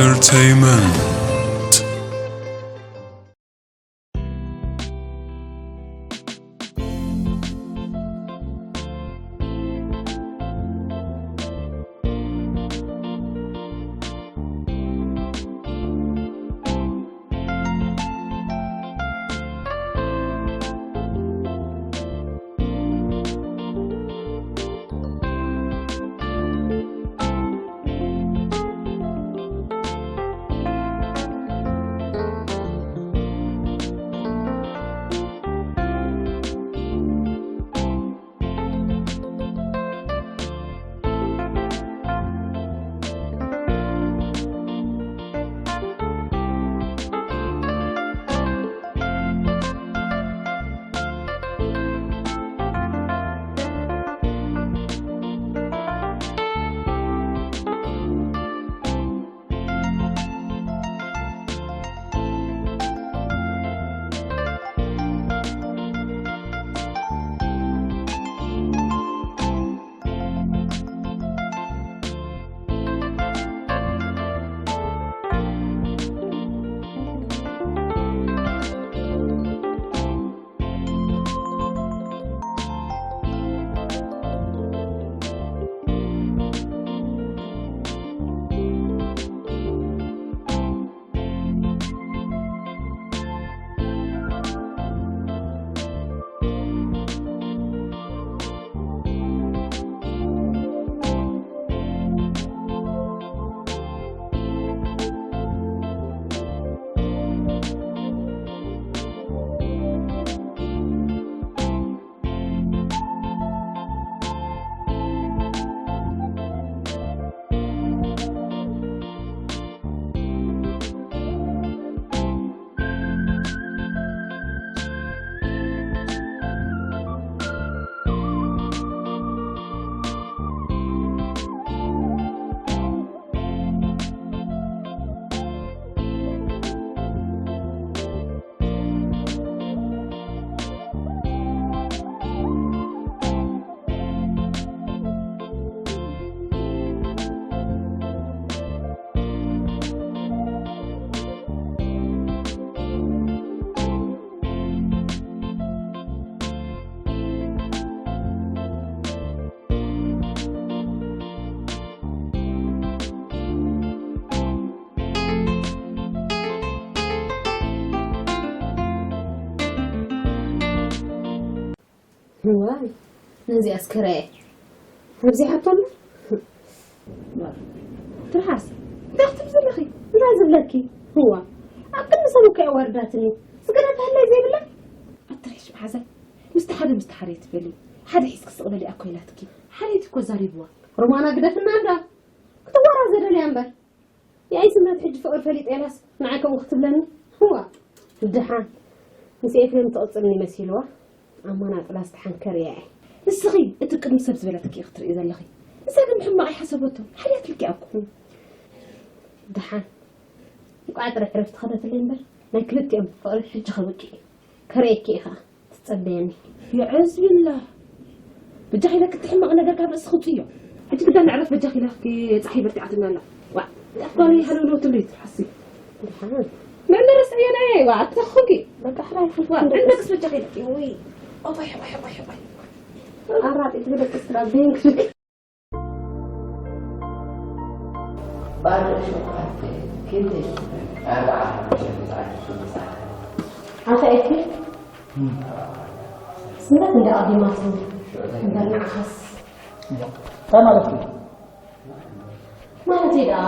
Entertainment. ዋይ፣ ነዚኣ እስከ ርኣየ። ኣብዚሓቶ ኣሎ። ትርሓስ፣ እንታይ ክትብሊ ዘለኺ? እንታይ ዝብለኪ? ህዋ፣ ኣብ ቅድሚ ሰብ እኮ የዋርዳትኒ። ስገዳ ተሃላይ ዘይብላ? ኣትረሽ መሓዛይ፣ ምስቲ ሓደ ምስቲ ሓደ ትበሊ። ሓደ ሒዝኪ ስቕ በሊ ኣኮ ኢላትኪ። ሓልየት እኮ ዛሪብዋ። ሮማና ግደፍና እንዳ ክትዋራ ዘደልያ እምበር። ያይ ስምረት ሕጂ ፍቕሪ ፈሊጠ ኢላስ ንዓይ ከምኡ ክትብለኒ? ህዋ፣ ድሓን ምስ ኤፍሬም ትቕጽልኒ መሲልዋ። ኣማና ጥላ ዝተሓንከር እያ። ንስኺ እቲ ቅድሚ ሰብ ዝበለትኪ ኢኺ ትርኢ ዘለኺ። ንሳ ግን ብሕማቕ ኣይሓሰበቶ። ሓልያትልኪ እኮ። ድሓን። እንቋዕ ጥራሕ ዕረፍቲ ኸደትለይ እምበር፣ ናይ ክልቲኦም ፍቕሪ ሕጂ ኸብቂ እዩ። ከርእየኪ እየ ኸዓ። ትጸበየኒ። የዕዝ ቢላህ። በጃኺ ኢለኪ እቲ ሕማቕ ነገር ካብ ርእስኺ ውጽእዮ። ሕጂ ግዳ ንዕረፍ በጃኺ ኢለኪ ጸሓይ በርቲዓትና ኣላ። ዋእ፣ ኣኮኒ ሓለውለው ትብሊ ትሓሲ። ድሓን። መመረስ ዕየናየ፣ ዋእ፣ ኣትተኽኹኪ። በቃ ሕራይ ሓንቲ ዋእ፣ ክንደስ። ዕንደቅስ በጃኺ ኢለኪ። ውይ፣ ኦባይ፣ ኦባይ፣ ኦባይ፣ ኦባይ። ኣራጢት ብደቅስ ትራቢንግ። ባዶ ሸውዓተ፣ ክንደይ? ኣርባዓ፣ ሓሙሽተ፣ ትሽዓተ፣ ትሽዓተ። ኣታ ኤፊ፣ ስምረት እንዳ ኣቢማትኒ እምበር ንዓኻስ። እንታይ ማለት እዩ? ማለተይ ደኣ፣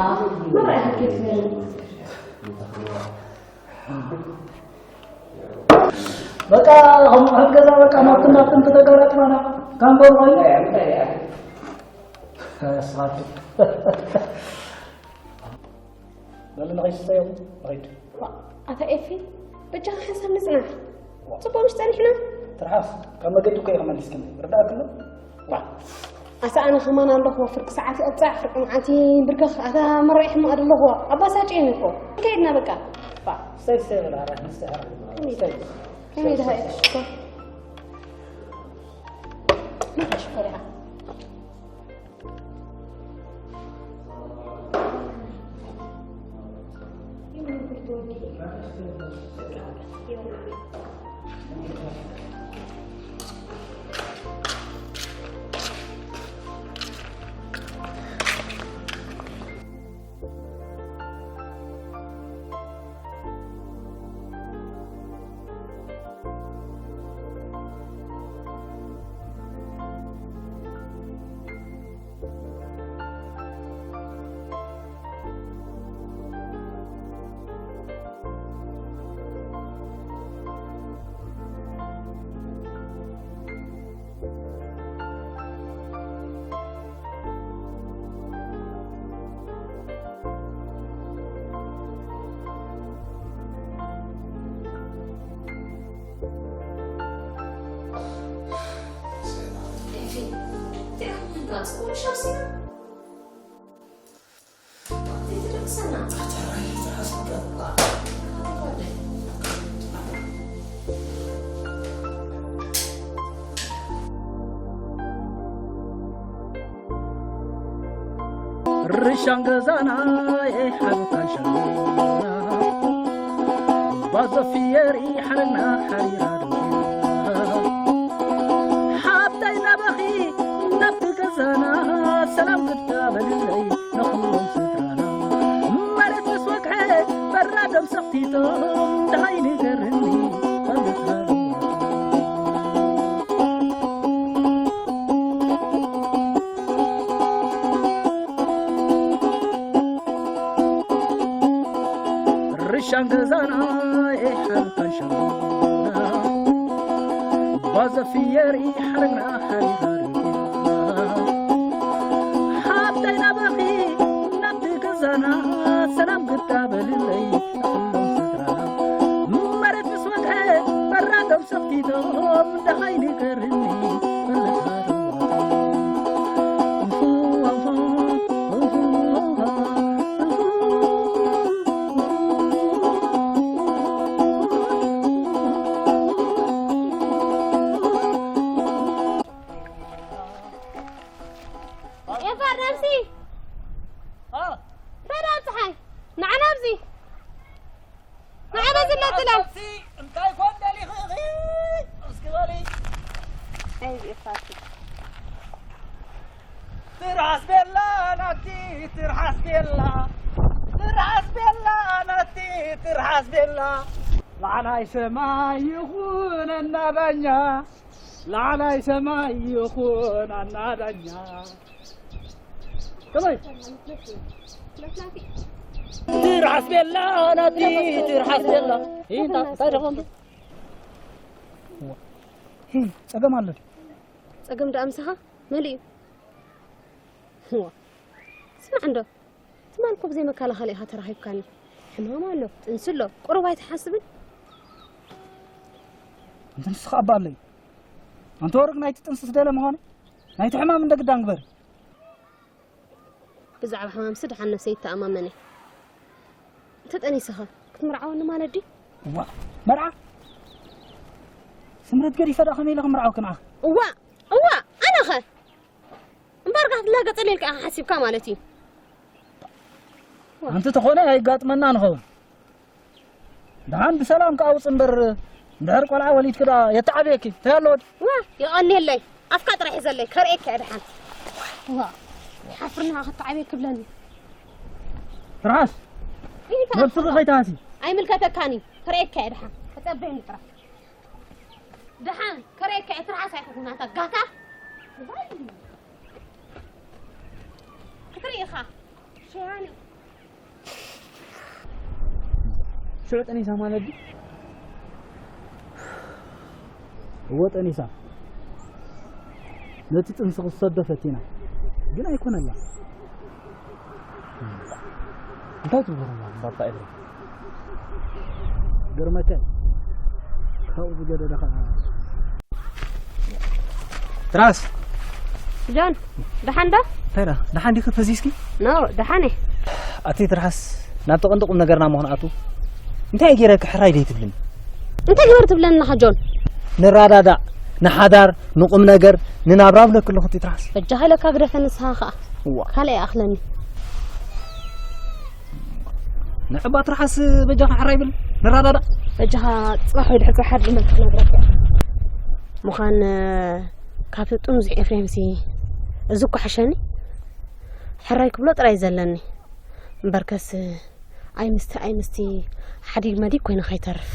መርዓ ይሓትት ነይሩ። በቃ፣ ከምኡ ዓይነት ገዛ በቃ፣ ናብትን ናብትን ተተጋላጥናና፣ ካንጎር ኮይኑ። ተስፋቱ። በል ንኸይድ ስተዮም፣ ንኸይድ። ዋ፣ ኣታ ኤፊ፣ በጃኻ ሓንሳብ ንጽናሕ። ዋ። ጽቡቕ ምሽ ጸኒሕና? ትርሓስ፣ ካብ መገዲ እኮ ኢኻ መሊስክኒ። ርዳእክሎ? ዋ። ኣታ ኣነ ከማን ኣለኹ፣ ፍርቂ ሰዓት ይቕጻዕ፣ ፍርቂ መዓልቲ ይንብርከኽ። ኣታ መራሒ ሕማቕ ደለኹ። ኣባሳጭየኒ እኮ። ከይድና በቃ። ዋ። ስተይ፣ ስተይ በል፣ ኣረ፣ ስተይ፣ ኣረ። ከመይ ስተይ። ከመይ ደሃ ሽኮር? ሽኮር ኢኻ። ርሻን ገዛና የሓብታን ሸንጎና ባዘፍየር ሓረግና ሓሪራ ደንጎና ሓብታይ ናባኺ ናብቲ ገዛና ሰላም ግዳ በልለይ ንኹሎም ስድራና መሬት ምስ ወግሐ በራዶም ሰኽቲቶም ደሃይ ንገርኒ ፈልጥና ርሻን ገዛና ሓብታን ሸንጎና ባዘፍየር ሓረግና ሓሪራ ሓብታይ ናባኺ ናብቲ ገዛና ሰላም ግዳ በልለይ ንኹሎም ስድራና መሬት ምስ ወግሐ በራዶም ሰኽቲቶም ደሃይ ንገርኒ ፈልጥና ኤፋር ነብሲ! አ? እንታይ ደኣ ፀሓይ? ንዓና ኣብዚ! ንዓና ዝነጥላ! እንታይ ኮን ደሊኺ? እስኪ በሊ። ኣይ፣ ኤፋር። ትርሓስ ቤላ ናቲ፣ ትርሓስ ቤላ። ትርሓስ ቤላ ናቲ፣ ትርሓስ ቤላ። ላዕላይ ሰማይ ይኹነና ዳኛ። ላዕላይ ሰማይ ይኹነና ዳኛ። ከመይ? ትርሓስ ቤላ ናቲ ትርሓስ ቤላ። ይህ እንታይ እንታይ ደኾን? ይህ ጸገም ኣሎ። ጸገም ደኣ ምሳኻ መሊኡ። ዋ። ስማዕ እንዶ። ትማል እኮ ብዘይ መከላኸሊ ኢኻ ተራኺብካኒ። ሕማም ኣሎ፣ ጥንሲ ኣሎ፣ ቁሩብ ኣይትሓስብን? እንተ ንስኻ ኣባ ኣለይ። ኣንተ ወርቅ ናይቲ ጥንስስ ደለ ምዃኑ ናይቲ ሕማም እንደ ግዳን ግበር። ብዛዕባ ሕማምሲ ደሓን ነብሰይ ይተኣማመን እየ። እንተ ጠኒሰኸ ክትምርዓወኒ ማለት ድዩ? እዋ፣ መርዓ? ስምረት ገዲፈ ደኣ ከመይ ኢለ ክምርዓወኪ ንዓኺ? እዋ፣ እዋ፣ ኣነኸ? እምበኣር ካትላገጸለይ ኢልካ ኢኻ ሓሲብካ ማለት እዩ። ኣንቲ ተኾነ ኣይጋጥመና ንኸውን። ደሓን ብሰላም ክኣውፅ እምበር፣ እንድሕር ቆልዓ ወሊድኪ ደኣ የተዓብየኪ። እንታይ ኣለዎ? ዋ፣ የቐንየለይ። ኣፍካ ጥራሕ ሒዘለይ፣ ከርእየካ እየ ደሓን። ዋ፣ ሓፍርና ከተዓብየ ክብለኒ። ትርሓስ፣ ኢልካ ነብስኺ ኣፍካ። ከይትሃሲ። ኣይምልከተካን እዩ። ከርእየካ እየ ደሓን። ተጸበየኒ ጥራሕ። ደሓን ከርእየካ እየ፣ ትርሓስ ኣይኮንኩን ኣንታ ጋታ። ክትርኢ ኢኻ። ሸያኒ። ሽዑ ጠኒሳ ማለት ድዩ? እወ ጠኒሳ። ነቲ ጥንሲ ክትሰዶ ፈቲና። ግን ኣይኮነላ። እንታይ ትብሎ ባባ ኤፍሬም? ገርመከ ካብኡ ዝገደደ ኸዓ። ትርሓስ። ጆን፣ ደሓን ዶ? እንታይ ደኣ? ደሓን ዲኺ ፈዚዝኪ? ኖ፣ ደሓን እየ። ኣቲ ትርሓስ፣ ናብ ተቐንዲ ቁም ነገርና እሞ ክንኣቱ። እንታይ ገይረኪ ሕራይ ደይትብልኒ? እንታይ ግበር ትብለኒ ኣለኻ ጆን? ንረዳዳእ፣ ንሓዳር፣ ንቁም ነገር፣ ንናብራ እብለኪ ኣለኹ እቲ ትርሓስ። በጃኻ ኢለካ ግደፈኒ ንስኻ ኸኣ። እዋ። ካልእ ይኣኽለኒ። ንዕባ ትርሓስ በጃኻ ሕራይ ብል። ንረዳዳእ። በጃኻ ጽባሕ ወይ ድሕሪ ጽባሕ ሓድሪ መልክ ክነግረካ እየ። ምዃን ካብቲ ጥምዙሕ ኤፍሬምሲ እዚ እኮ ሓሸኒ። ሕራይ ክብሎ ጥራይ ዘለኒ። እምበርከስ ኣይምስቲ ኣይምስቲ ሓዲግ መዲግ ኮይኑ ከይተርፍ።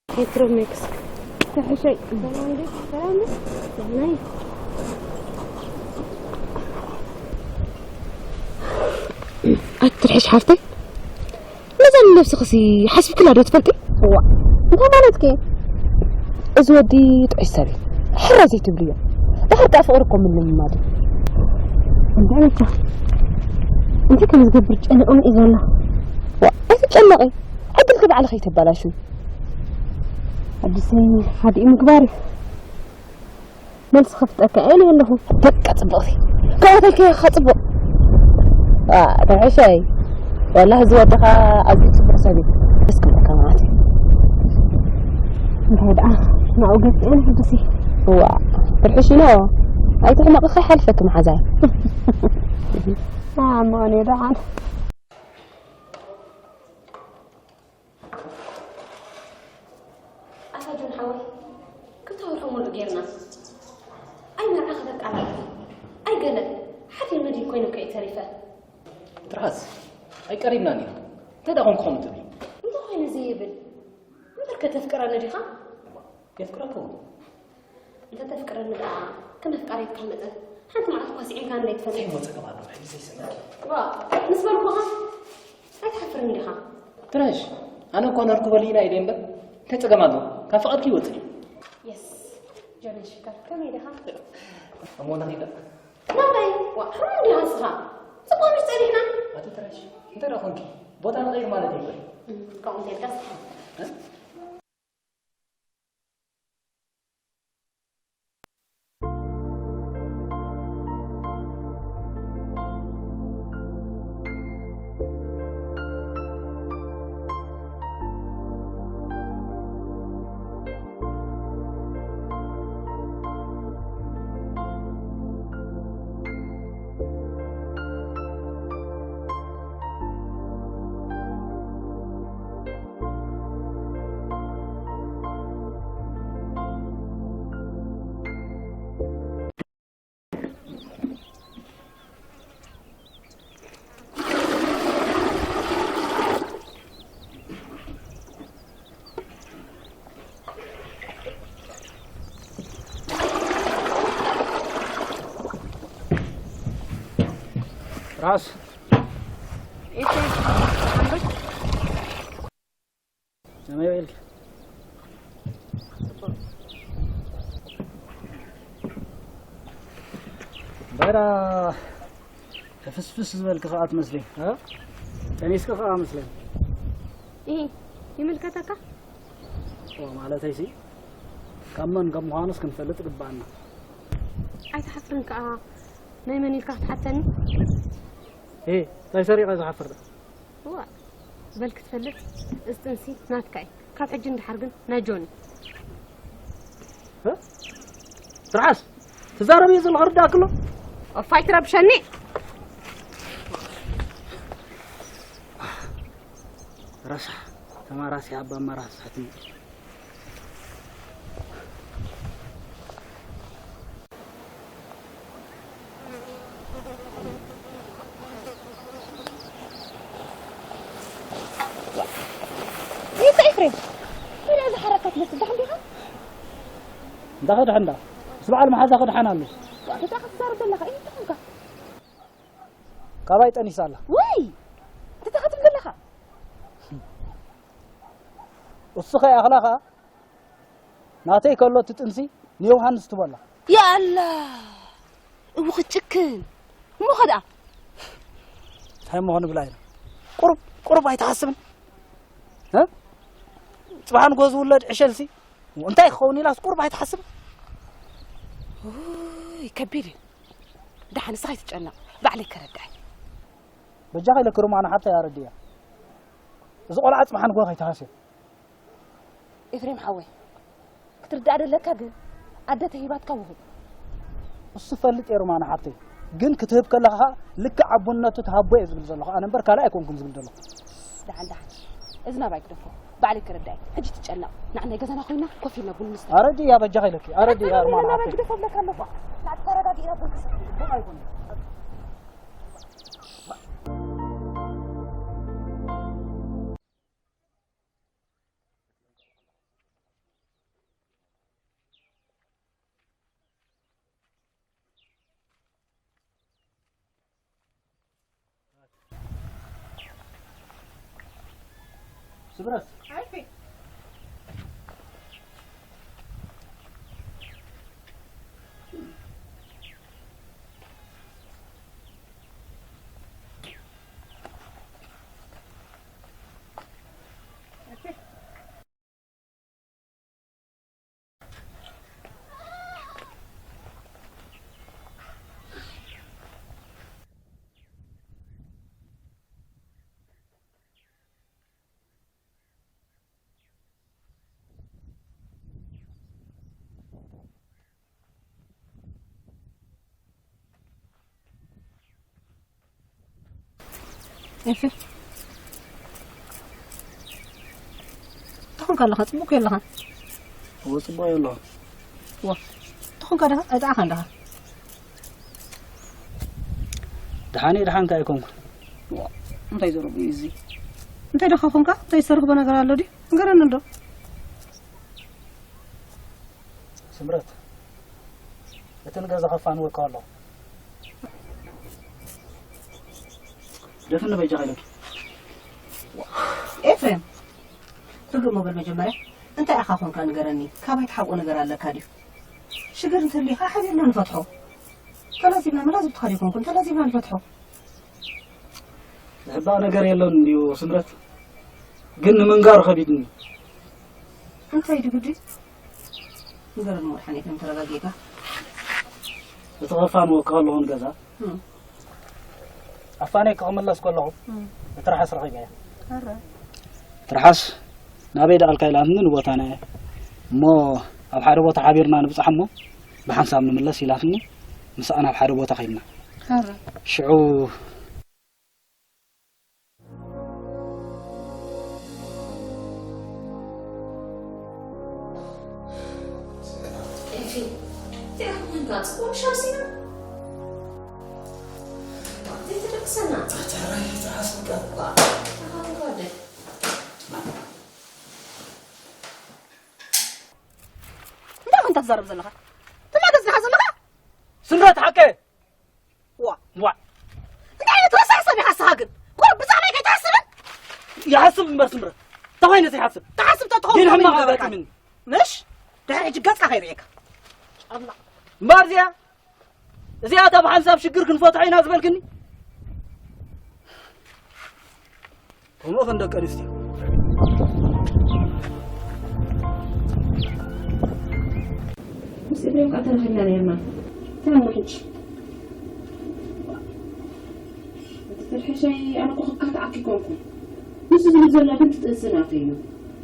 ሄትሮሜክስ ተሕሸይ ሰላም ዶ? ሰላም ዶ? ሰናይ። ኣትርሕሽ ሓፍተይ፣ ነዛ ንነብስኽሲ ሓሲብክላ ዶ ትፈልጢ? እዋ፣ እንታይ ማለትኪ? እዚ ወዲ ጥዑይ ሰብ እዩ። ሕራይ ዘይትብልዮ። ድሕር ከኣ ፍቕሪ እኮ ምልምማድ እዩ። እንታይ በልካ? እንታይ ከም ዝገብር ጨኒቑኒ እዩ ዘሎ። ዋ፣ ኣይትጨነቒ። ዕድልኪ ባዕልኺ ኣይተበላሽዊ። ኣዲሰይ ሓዲኡ ምግባር እዩ። መልሲ ከፍጠካ እየ ኢለ ኣለኹ። በቃ ጽብቕቲ። ካብኡ ተልከዮ ከጽብቕ። ዋ፣ ተውሕሸይ። ወላሂ እዚ ወድኻ ኣዝዩ ጽቡቕ ሰብ እዩ። ደስ ክብለካ ማለት እዩ። እንታይ ደኣ ናብኡ ገጽ እየ ንሕጉሲ። ዋ፣ ትርሕሺኖ። ኣይትሕመቒ ከይሓልፈኪ መሓዛይ። ኣሞኔ ደሓን። ኣታ ጆን ሓወይ፣ ክልተ ወርሒ ሙሉእ ጌርና። ኣይ መርዓ ከተቃላጥፍ፣ ኣይ ገለ፣ ሓዲን መዲን ኮይነ እኮ እየ ተሪፈ። ትርሓስ፣ ኣይቀሪብናን ኢና። እንታይ ደኣ ኮንኩ ከምኡ ትብሊ? እንተኾይነ ዘይብል፣ እምበርከ ተፍቅረኒ ዲኻ? የፍቅረኪ እውን። እንተ ተፍቅረኒ ደኣ ከም ኣፍቃሪትካ መጠን ሓንቲ መዓልቲ እኳ ስዒምካኒ ዘይትፈልጥ። እንታይ እሞ ጸገም ኣለዎ? ሕጂ ዘይስምዐኪ። ዋ፣ ምስ በልኩኻ ኣይትሓፍርን ዲኻ? ትረሽ፣ ኣነ እኮ ነርኩ በሊና ኢለ እምበር እንታይ ጸገም ኣለዎ? ካብ ፍቓድኪ ይወጽእ እዩ። የስ፣ ጆኒ ሽከር፣ ከመይ ዲኻ? እሞ ንኺድ ደኣ። ናበይ? ዋ፣ ሕሩም እንዲኻ ንስኻ? ጽቡቕ ምሽ ጸኒሕና። ኣቲ ትረሽ፣ እንታይ ደኣ ኾንኪ? ቦታ ንቐይር ማለት እዩ እኮ። እም፣ ከምኡ እንተልካስ። እ? ራስ ከመይ ውዒልኪ? ባይራ ሕፍስፍስ ዝበልኪ ከኣ ትመስሊ፣ እ? ጠኒስኪ ከኣ መስለኒ። ኢሂ፣ ይምልከተካ? ኦ፣ ማለተይሲ፣ ካብ መን ከም ምዃኑስ ክንፈልጥ ይግብኣና። ኣይትሓፍርን ከኣ ናይ መን ኢልካ ክትሓተኒ? ሄ፣ እንታይ ሰሪቐ ዝሓፍር? እዋ፣ በል ክትፈልጥ፣ እዚ ጥንሲ ናትካ እዩ። ካብ ሕጂ ንደሓር ግን ናይ ጆኒ። እ? ትርሓስ፣ ትዛረብዮ ዘለኻ ርዳእኪ ኣሎ? ኦፍ፣ ኣይትረብሸኒ። ረሳሕ፣ ተማራሲ ኣባ መራስሕትኒ። ይታ ኤፍሬም፣ እንታይ ዝሓረካ ትመስል? ደሓን ዲኻ? እንዳ ኸድሓ እንዳ፣ ምስ በዓል መሓዛ ክድሓን ኣሎ። ዋ፣ እንታይ ክትዛረብ ዘለኻ? እንታይ ኾንካ? ካባይ ጠኒሳ ኣላ። ወይ! እንታይ ክትብል ዘለኻ? እሱ ከይኣኽላ ኸኣ ናተይ ከሎ እቲ ጥንሲ ንዮሃንስ ትበላ። ያላ! እው ክትጭክን። እሞ ኸ ደኣ? እንታይ እሞ ክንብላ ኢና? ቁሩብ፣ ቁሩብ ኣይትሓስብን? እ? ጽባሕ ንጎ ዝውለድ ዕሸልሲ እንታይ ክኸውን ኢላስ ቁሩብ ኣይትሓስብ? ውይ፣ ከቢድ እዩ። ደሓን ንስኻ ኣይትጨነቕ፣ ባዕለይ ከረድኣይ። በጃኺ ኢለኪ ሩማና ሓብተይ ኣረድእያ። እዚ ቆልዓ ጽባሕ ንጎ ከይትሃስዮ። ኤፍሬም ሓወይ፣ ክትርዳእ ደለካ ግን ኣደ ተሂባትካ ውሁብ። እሱ ፈልጥ እየ ሩማና ሓብተይ፣ ግን ክትህብ ከለኻ ኸኣ ልክዕ ኣቦነቱ ትሃቦ እየ ዝብል ዘለኹ፣ ኣነ እምበር ካልእ ኣይኮንኩን ዝብል ዘለኹ። ደሓን ደሓን፣ እዚ ናባይ ግደፎ፣ ባዕለይ ክርዳእ እየ። ሕጂ ትጨነቕ፣ ንዓ ናይ ገዛና ኮይና ኮፍ ኢልና ቡን ንስተ። ኣረድእያ በጃኺ ኢለኪ፣ ኣረድእያ ሩማና ናባይ ሓብተይ። ግደፎ እብለካ ኣለኹ። ንዓ ተረጋጊእና ቡን ክሰቲ። ስምረት። ኤፊ፣ እንታይ ኾንካ ኣለኻ? ጽቡቕ እኮ የለኻን። እወ፣ ጽቡቕ እየ ኣለኹ። ዋ፣ እንታይ ኾንካ ደኻ? ኣይጠዓኻን ደኻ? ደሓን እየ፣ ደሓን ከ ኣይኮንኩን። ዋ፣ እንታይ ዘረባ እዩ እዚ? እንታይ ደኻ ኾንካ? እንታይ ዝተረኽበ ነገር ኣሎ ድዩ? ንገረኒ እንዶ። ስምረት፣ እቲ ንገዛ ከፋንወካ ኣለኹ። ደፍኒ በጃኻ ኢለኪ። ኤፍሬም፣ ርግእ እሞ በል መጀመርያ፣ እንታይ ኢኻ ኾንካ ንገረኒ፣ ካባይ ትሓብኦ ነገር ኣለካ ድዩ? ሽግር እንተልዩኻ ሓቢርና ንፈትሖ። ተላዚብና መላዝብትኻ ዘይኮንኩን፣ ተላዚብና ንፈትሖ። ዝሕባእ ነገር የለን እንድዩ ስምረት፣ ግን ንምንጋሩ ከቢድኒ። እንታይ ድዩ ግዲ? ንገረኒ መድሓኒት፣ ተረጋጊእካ። እቲ ከፋንወካ ኣለኹ ንገዛ። እም። ኣፋነይ ክቕምለስ ከለኹ እም። ትርሓስ ረኺበያ። ኣረ። ትርሓስ ናበይ ደኣልካ ኢላትኒ ንቦታና እየ። እሞ ኣብ ሓደ ቦታ ሓቢርና ንብጻሕ እሞ ብሓንሳብ ንምለስ ኢላትኒ ምስኣ ናብ ሓደ ቦታ ከይድና። ኣረ። ሽዑ ኤፊ፣ እንታይ ኮንካ? ጽቡቕ ምሽ ኣምሲና? ዘይትደቅሰና? ጻዕራይ፣ ጻዕስ በቃ። ዋ፣ ተኻኽባ ደ። እንታይ ኮንካ ትዛረብ ዘለኻ? ትማገዝ ዲኻ ዘለኻ? ስምረት ሓቀ። ዋ። ዋ። እንታይ ዓይነት ረሳሕ ሰብ ኢኻ ንስኻ ግን? እኮ ብዛዕባይ ከይትሓስብን? ይሓስብ እምበር ስምረት። እንታይ ኮይኑ ዘይሓስብ? ትሓስብ ተትኸውን ግን ከመይ ሕማቕ ይገብረካ? ኣጋጢምኒ። ምሽ? ድሕሪ ሕጂ ገጽካ ከይርእየካ። ጫማ። እምበር እዚኣ፣ እዚኣ እታ ብሓንሳብ ሽግር ክንፈትሖ ኢና ዝበልክኒ? ከምኡ ኸን ደቂ ኣንስትዮ። ምስ ኤፍሬም ከኣ ተራኺብና ነይርና። እንታይ እሞ ሕጂ? እቲ ተርሐሸይ ኣነ እኮ ክካትዓኪ ኮንኩ። ንሱ ዝብል ዘሎ ግን ትጥንሲ ናተይ እዩ።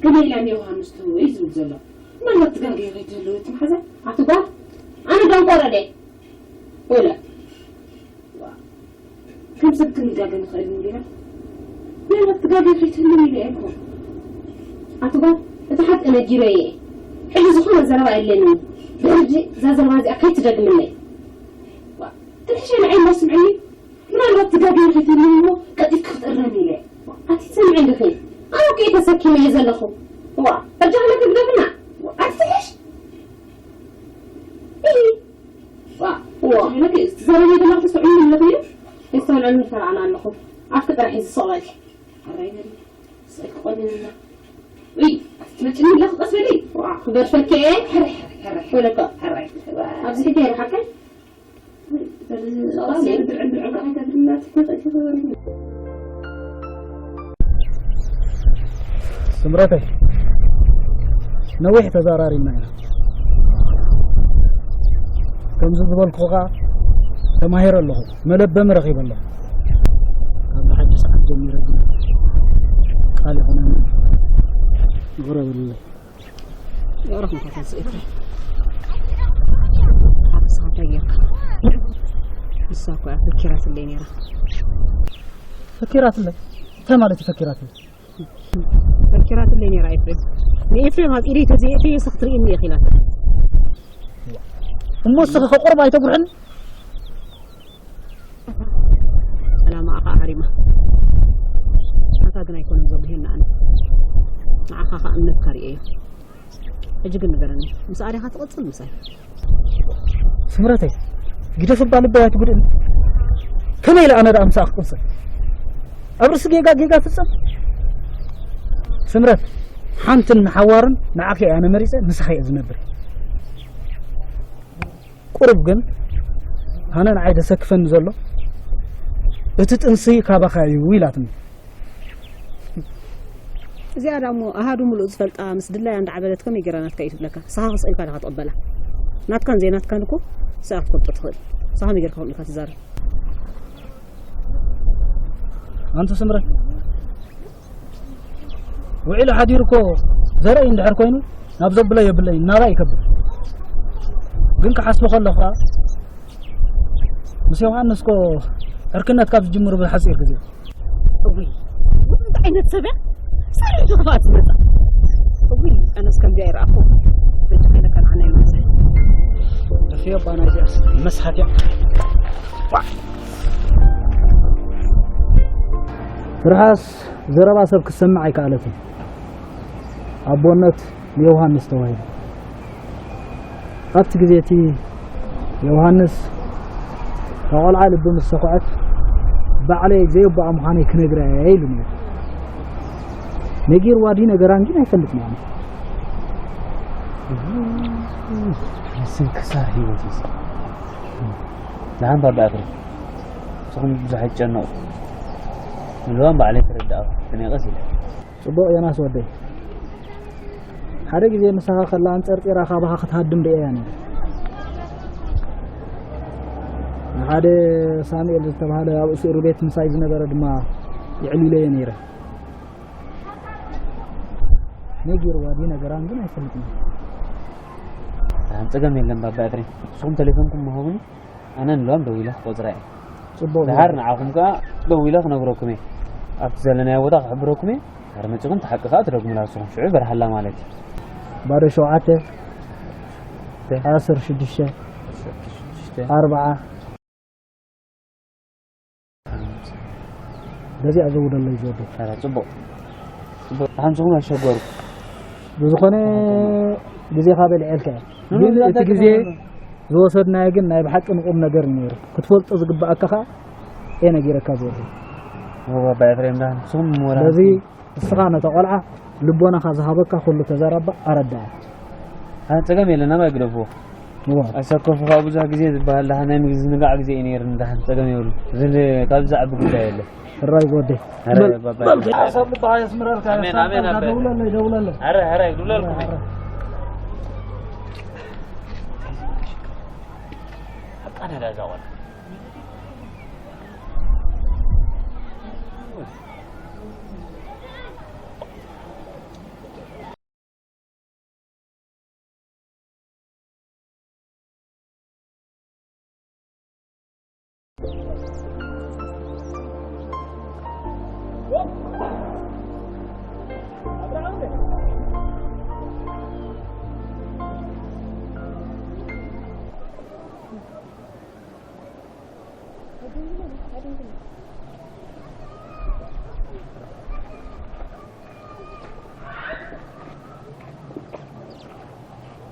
ገለ ኢላ እኒኦ ዮሃንስ ትህቦ እዩ ዝብል ዘሎ። ምናልባት ትጋገየ ከይትህልው እቲ መሓዛ? ኣቲ ጓል፣ ኣነ ደንቆሮ ድየ? ወላ። ዋ። ከም ሰብ ክንጋገ ንኽእል እንዲና? ምናልባት ትጋገ ከይትህሉ ኢለ እየ እኮ። ኣቲ ጓል፣ እቲ ሓቂ ነጊረ እየ። ሕጂ ዝኾነ ዘረባ የለንን። ብሕጂ እዛ ዘረባ እዚኣ ከይትደግምለይ። ዋ፣ ትንሕሸ ንዓይ እሞ ስምዕኒ። ምናልባት ትጋገ ከይትህሉ እሞ ቀጢፍኪ ክትእረሚ ኢለ እየ። ዋ፣ ኣቲ ትሰምዒ እንዲኺ? ኣነ እኮ እየ ተሰኪመ እየ ዘለኹ። ዋ፣ በጃ ክለኪ ግደፍና። ዋ፣ ኣቲ ትንሕሽ። ኢሂ። ዋ፣ ዋ። ነቲ ትዛረብዮ ዘለኺ ተስተውዕልኒ ኣለኺ ድዩ? የስተውዕለኒ ፈራዕና ኣለኹ። ኣፍኪ ጥራሕ እዩ ዝስቕ በልኪ። ኣራይ በሊ። ስቕ ክቆንንና። ውይ፣ ኣቲ ትመጭኒ ኣለኺ ቀስ በሊ። ዋ፣ ክገድፈኪ እየ። ሕራይ፣ ሕራይ፣ ሕራይ። ወለካ። ሕራይ። ዋ። ኣብዚ ሒተ ይረሓቀ። ስምረተይ፣ ነዊሕ ተዛራሪብና ኢና። ከምዚ ዝበልኩ ኸዓ ተማሂረ ኣለኹ፣ መለበሚ ረኺበ ኣለኹ። ካብ ብሓቂ ሰዓት ጀሚረ ግን ቃል ይኾነኒ። ይቕረ በሉለይ። የዕረፍ እንኳ ተንስእቲ። ሓቅስኻ እንታይ ጌርካ? ንሳ እኮ እያ ፈኪራትለይ ነይራ። ፈኪራትለይ? እንታይ ማለት እዩ ፈኪራትለይ? ፈኪራትለይ ነይራ ኤፍሬም። ንኤፍሬም ኣብ ኢደይ ተዘይእተዮ ንሳ ክትርእየኒ እየ ኢላትለይ። እሞ ንስኺ ከ ቁሩብ ኣይተጉርሕን? ዕላማኣ ኸዓ ሃሪማ። ናታ ግን ኣይኮነን ዘጉህየና ኣነ። ንዓኻ ኸዓ እምነትካ ርእየዮ። ሕጂ ግን ንገረኒ፣ ምስኣ ዲኻ ትቕጽል ምሳይ? ስምረተይ፣ ግደፍ እባ ልበይ ኣይትጉድእኒ። ከመይ ኢለ ኣነ ደኣ ምሳኣ ክቕጽል? ኣብ ርእሲ ጌጋ ጌጋ ፍጽም። ስምረት፣ ሓንትን ንሓዋርን ንዓኺ እየ ኣነ መሪጸ፣ ምሳኺ እየ ዝነብር። ቁሩብ ግን ኣነ ንዓይ ዘሰክፈኒ ዘሎ እቲ ጥንሲ ካባኻ እዩ ኢላትኒ። እዚኣ ደኣ እሞ ኣሃዱ ምሉእ ዝፈልጣ ምስ ድላያ እንዳዓበደት ከመይ ጌራ ናትካ እዩ ትብለካ? ንስኻ ክስእልካ ዲኻ ትቕበላ? ናትካን ዘይናትካን እኮ ንስኻ ክትፈልጦ ትኽእል። ንስኻ ከመይ ጌርካ ከምኡ ኢልካ ትዛረብ? ኣንቲ ስምረት፣ ውዒሉ ሓዲሩ እኮ ዘርኢ እንድሕር ኮይኑ ናብ ዘብሎ የብለይ ናባይ ይከብድ። ግን ክሓስቦ ከለኹ ምስ ዮሃንስ እኮ ዕርክነት ካብ ዝጅምሩ ብሓጺር ግዜ። እውይ፣ እንታይ ዓይነት ሰብ እያ? ሰሪሑ ክፋት ዝመጻ። እውይ፣ ኣነስ ከምዚኣ ይረኣኹ። በጃ ከይለካ ንዓና ይመጽእ። ደፊኦ ባና እዚኣስ መስሓት እያ። ትርሓስ ዘረባ ሰብ ክትሰምዕ ኣይከኣለትን። ኣቦነት ንዮሃንስ ተዋሂቡ። ኣብቲ ግዜ እቲ ዮሃንስ፣ እታ ቖልዓ ልቢ ምስ ሰኹዐት፣ ባዕለይ ዘየቦኣ ምዃነይ ክነግራ እየ ኢሉ ነይሩ። ነጊርዋ ድዩ ነገራን ግን ኣይፈልጥን እየ ኣነ። ስንክሳር ህይወት እዩ። ደሓን ባባ ኣፍሪ። ንስኹም ብዙሕ ኣይትጨነቑ። ንልዋም ባዕለይ ተረዳእኹ። ተነቐስ ኢለ። ጽቡቕ ዮናስ ወደይ። ሓደ ግዜ ምሳኻ ከላ ኣንጸርጺራ ካባኻ ክትሃድም ርእየያ ነይረ። ንሓደ ሳሙኤል ዝተባህለ ኣብ እስሪ ቤት ምሳይ ዝነበረ ድማ የዕሊለዮ ነይረ። ነጊርዋ ድዩ ነገራን ግን ኣይፈልጥን። ኣን ጸገም የለን ባባ ኤፍሬም። ንስኹም ተሌፎንኩም ምሃቡኒ። ኣነ ንሎም ደዊለ ክቆጽራ እየ። ጽቡቕ ደሓር ገይሩ። ንዓኹም ከኣ ደዊለ ክነግረኩም እየ። ኣብቲ ዘለናዮ ቦታ ክሕብረኩም እየ። ድሓር መጺኹም እቲ ሓቂ ከኣ ትደግሙላ ንስኹም። ሽዑ ይበርሃላ ማለት እዩ። ባዶ ሸውዓተ፣ ተ- ዓሰርተ ሽዱሽተ፣ ዓሰርተ ሽዱሽተ፣ ኣርብዓ። በዚኣ ዘውደለይ ዝወደድ። ኧረ ጽቡቕ። ጽቡቕ። ሓንስኹም ኣሸገሩ። ብዝኾነ ግዜኻ በሊዐልካ እየ። ኖ፣ ኖ፣ ግን እቲ ግዜ ዝወሰድናዮ ግን ናይ ብሓቂ ንቁም ነገር እዩ ነይሩ። ክትፈልጦ ዝግብኣካ ኸኣ እየ ነጊረካ ዝወደድ። እወ፣ ኣባ ኤፍሬም፣ ንስኹም ሞራል ስለዚ ንስኻ ነታ ቆልዓ ልቦናኻ ዝሃበካ ኩሉ ተዛራባ ኣረዳኣ። ኣነ ጸገም የለን፣ ናባይ ግደፍዎ። እዋ። ኣሰከፉ ካብ ብዙሕ ግዜ ዝበሃል ደሓን ናይ ምግዚ ዝንጋዕ ግዜ እዩ ነይሩ፣ ደሓን ጸገም የብሉ። እዚ ን-፣ ካብዚ ዝዓቢ ጉዳይ የለ። ሕራይ ወደይ። ሕራይ በል፣ ባባ። በል፣ ሰብ ልብኻ የስምረልካ፣ ኣሜን፣ ኣሜን፣ የስምረልካ። ኣሜን። ደውለለይ፣ ደውለለይ። ሕራይ፣ ሕራይ፣ ክድውለልኩም እየ። ሕራይ። ኣቃዳዳ እዛ ቆልዓ።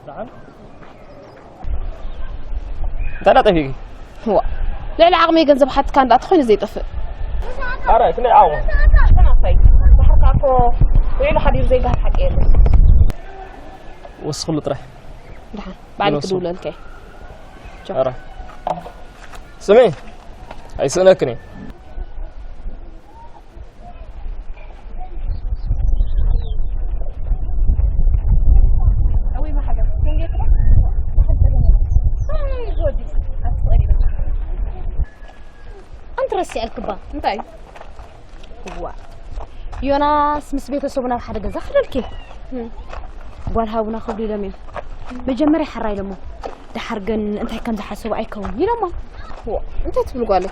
ደሓን? እንታይ ደኣ ጠፊእኪ? ዋ፣ ልዕሊ ዓቕመይ ገንዘብ ሓትካ እንዳ ተኾይኑ ዘይጠፍእ። ኣረ፣ ክንደይ ዓቕሙ? ናተይ። ድሓር ከኣ እኮ ውዒሉ ሓዲሩ ዘይገሃር ሓቂ የለን። ወስኽሉ ጥራሕ። ደሓን፣ ባዕለይ ወስኹ። ክድውለልካ እየ። ቻው። ኣረ። ስሚ፣ ኣይስእነክን እየ። ረሲዐልክባ። እንታይ? ዋ፣ ዮናስ ምስ ቤተሰቡ ናብ ሓደ ገዛ ክደልኪ። ጓል ሃቡና ክብሉ ኢሎም እዮም። መጀመርያ ሕራይ ኢሎሞ። ደሓር ግን እንታይ ከም ዝሓሰቡ ኣይከውን ኢሎሞ። ዋ፣ እንታይ ትብል ጓለይ?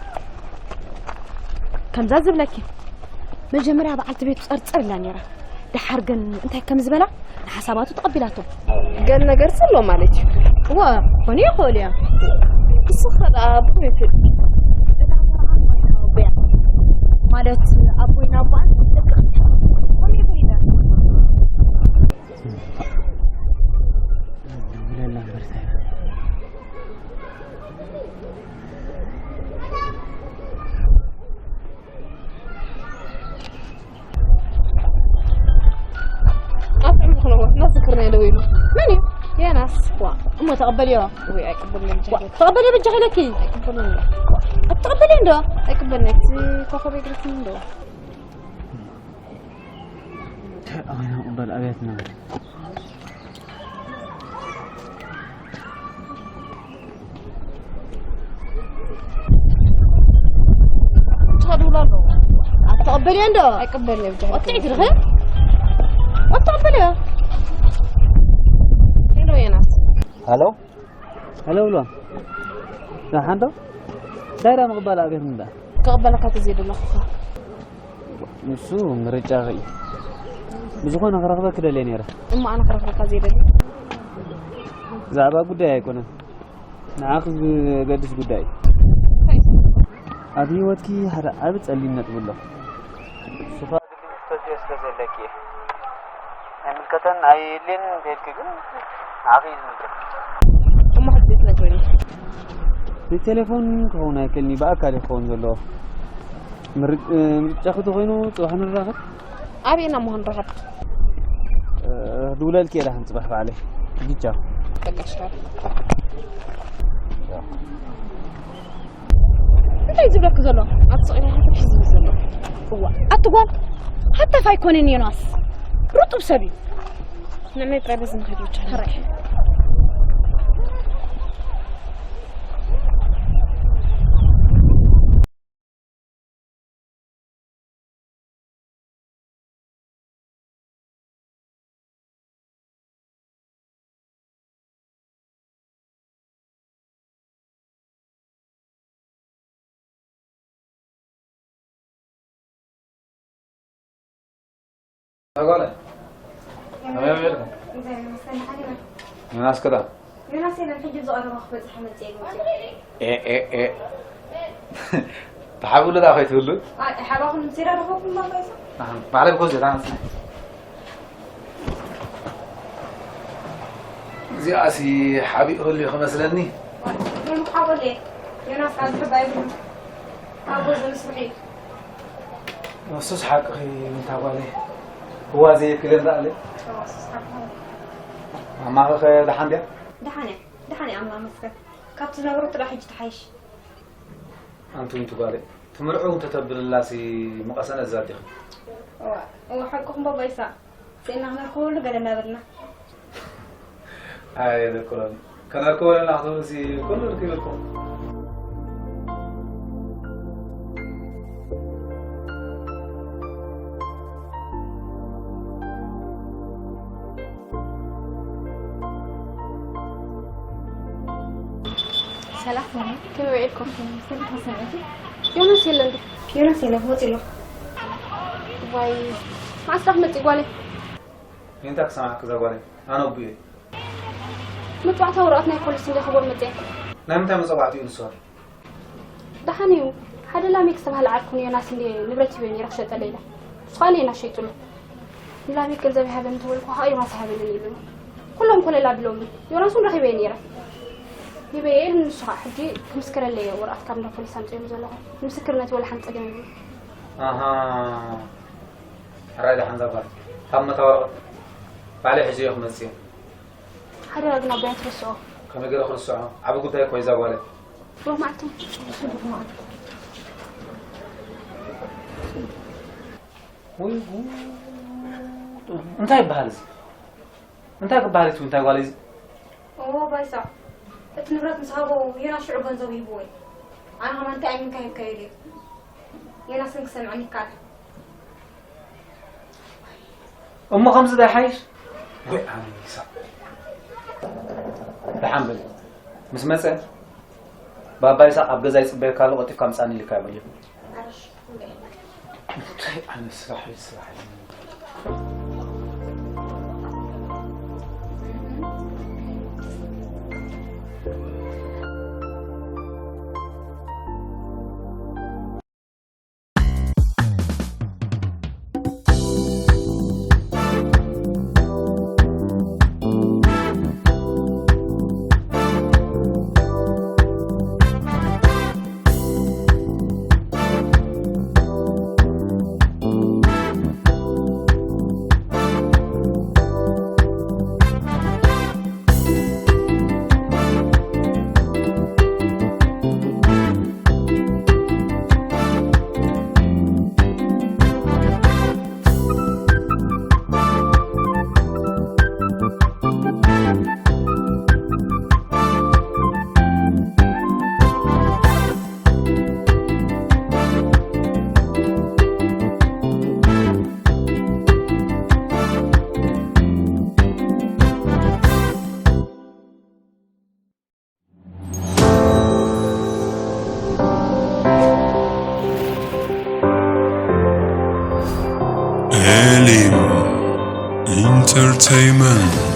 ከምዛ ዝብለኪ፣ መጀመርያ በዓልቲ ቤቱ ጸርጸር ኢላ ነይራ። ደሓር ግን እንታይ ከም ዝበላ ንሓሳባቱ ተቐቢላቶ። ገለ ነገር ዘሎ ማለት እዩ። እወ፣ ክኾኑ ይኽእሉ እዮም። ንስኺ ከ ደኣ ብኸመይ ትፈልጢ? እታ መርዓ ማለት ኣቦይን ኣቦኣን ደቂ ከመይ ይኽእሉ እዮም? ደውለላ እምበር እንታይ ኣፍዕም ዝኾነ እናዝክርና ኢለ ወይሉ። መን እዩ? የናስ። ዋ፣ እሞ ተቐበልዮ። ወይ ኣይቅበልን ዋ፣ ብጃ። ተቐበልዮ ብጃ ኢለኪ። ኣይቅበልን። ተቐበልዮ እንዶ። ኣይቅበልን። እቲ ኮኸብ ኣይግርፍን እንዶ። ኣባይና ቅበል ኣብያትና። ትኸድውላ ኣለዎ። ኣትቐበልዮ እንዶ? ኣይቅበልን'የ ብጃ። ወጥዒ ትልኸ? ኣትቐበልዮ። ሄሎ፣ የናስ። ሃሎ። ሃሎ፣ ብሎ። ደሓን ዶ? እንታይ ደኣ ምቕባል ኣብየት ምንዳ? ክቕበለካ ተዘይደለኹኻ። ንሱ ምርጫኺ እዩ። ብዝኾነ ክረኽበኪ ደልየ ነይረ። እሞ ኣነ ክረኽበካ ዘይደሊ? ብዛዕባ ጉዳይ ኣይኮነን። ንዓኺ ዝገድስ ጉዳይ እዩ። እንታይ? ኣብ ህይወትኪ ሓደ ዓቢ ጸሊም ነጥቢ ኣሎ። ንሱ ኸኣ ግድን ክትፈትዮ ስለ ዘለኪ እየ። ኣይምልከተን ኣየድልየንን እንተኢልኪ ግን ንዓኺ እዩ ዝምልከት። እሞ ሕጂ ትነግረኒ? ብቴሌፎን ክኸውን ኣይክእልን እዩ፣ ብኣካል እዩ ክኸውን ዘለዎ። ምር-፣ እ፣ ምርጫኺ ተኾይኑ ጽባሕ ንራኸብ። ኣበይ ኢና እሞ ክንራኸብ? እ፣ ክድውለልኪ እየ ደሓን ጽባሕ ባዕለይ። ሕጂ ቻው። በቃ እሺ፣ ቻው። እንታይ ዝብለኪ ዘሎ? ኣብ ስቕ ኢለ ሃተፍ እዩ ዝብል ዘሎ። እዋ፣ ኣቲ ጓል፣ ሃተፍ ኣይኮነን ዮናስ። ርጡብ ሰብ እዩ። ንዕናይ ጥራይ በዚ ንኸይድ ብቻ። ሕራይ። ኣጓለ፣ ከመይ ውዒልኩም? እግዚኣብሔር ይመስገን፣ ደሓን ኢና። ዮናስ ከ ደኣ? ዮናስ የለን፣ ሕጂ ብዝቐረባ ክበጽሓ መጽእ ኢሉ መጽኡ። ኤ፣ ኤ፣ ኤ። ተሓቢኡሉ ደኣ ከይትህሉ? ኣይ፣ ሓባኹም ምስ ይረዳኹም እሞ፣ ኣባይሳ። ኣሃ፣ ባዕለይ ብኮ ዘላ፣ ኣንስ። እዚኣሲ ሓቢኡ ህልዩ ክመስለኒ። ዮናስ ሓቦ ድየ? ዮናስ ካብ ዝሕባ የብሉን። ኣብ ገዝኡ ንስርሑ እዩ። ንሱስ ሓቅኺ፣ ምንታ ጓለይ። እዋ፣ ዘይክል እምበኣለይ። እዋ፣ ንሱስ ሓቅኺ። ማማኸ ደሓን ድያ? ደሓን እያ፣ ደሓን እያ፣ ኣምላኽ ይመስገን። ካብ ትነበረቶ ደኣ ሕጂ ትሓይሽ። ኣንቲ፣ ኣንቲ ጓለይ፣ ትምርዕው እንተተብልላሲ ምቐሰነ እዛ ኣዴኺ። እዋ፣ እዋ፣ ሓቅኹም ባባ ይስሐቅ። ስኢና ክነርክበሉ ገለ እናበልና። ኣየነቅሎን። ከነርክቦ ኣለና ክትብሉሲ ኩሉ ርኪብልኩም። ሰላም፣ ከመይ ውዒልኩም? ሰላም፣ ሰላም። ዮናስ የለን ድዩ? ዮናስ የለን፣ ወፂ ኣሎ። ዋይ፣ መዓስ ዳ ክመፅእ ጓለይ? እንታይ ክሰማዕክ እዛ ጓለይ? ኣነ ኣቡኡ እየ። መፅዋዕታ ወረቐት ናይ ፖሊስ እንደ ክቦ መፅአ። ናይ ምንታይ መፀዋዕታ እዩ ንሱ? ደሓን እዩ። ሓደ ላሜክ ዝተባህለ ዓርኩ ንዮናስ እንደ ንብረት ሂበ ነይረ ክሸጠለ ኢለ። ንሱ ኸኣ ንዮናስ ሸይጡሉ። ንላሜክ ገንዘብ ይሃበኒ እንተበልኩ ኸኣ ዮናስ ኣይሃበንን ኢሉኒ። ኩሎም ኮለል ኣቢሎምኒ። ዮናስ እውን ረኺበዮ ነይረ። ሂበዮ ኢሉ ንሱ ኸኣ ሕጂ ክምስክረለይ እየ ወረቐት ካብ እንዳ ፖሊስ ኣምፂኦሉ ዘለኹ። ንምስክርነት ወላ ሓንቲ ጸገም የብሉን። ኣሃ። ሕራይ ደሓን እዛ ጓል። ካብ መታወቂ ባዕለይ ሒዘዮ ክመጽእ እየ። ሓደራ ግን ኣቦይ ኣይትረስዖ። ከመይ ገይረ ክርስዖ? ዓቢ ጉዳይ እኮ እዩ እዛ ጓለይ። ብሩኽ መዓልቲ። ብሩኽ መዓልቲ። ወይ ጉድ! እንታይ ይበሃል እዚ? እንታይ ክበሃል እዩ? እንታይ ጓለይ እዚ? ኦ፣ ባይሳ። እቲ ንብረት ምስ ሃቦ ዮናስ ሽዑ ገንዘቡ ሂብዎ እዩ። ኣነ ኸማን እንታይ ኣሚንካ ሂብካዮ ድዩ? ዮናስ ግን ክሰምዐኒ ይከኣል። እሞ ከምዚ ዶ ይሓይሽ? ወይ ኣነ ይሳቕ። ደሓን በል። ምስ መጸ፣ ባባ ይሳቕ ኣብ ገዛ ይጽበየካ ኣሎ፣ ቀልጢፍካ ምጻኒ ኢልካ እየ በልኩ። ኣረሽ፣ እምበይ። እንታይ ዓይነት ስራሕ እዩ ስራሕ? ኤሊም ኢንተርቴይመንት።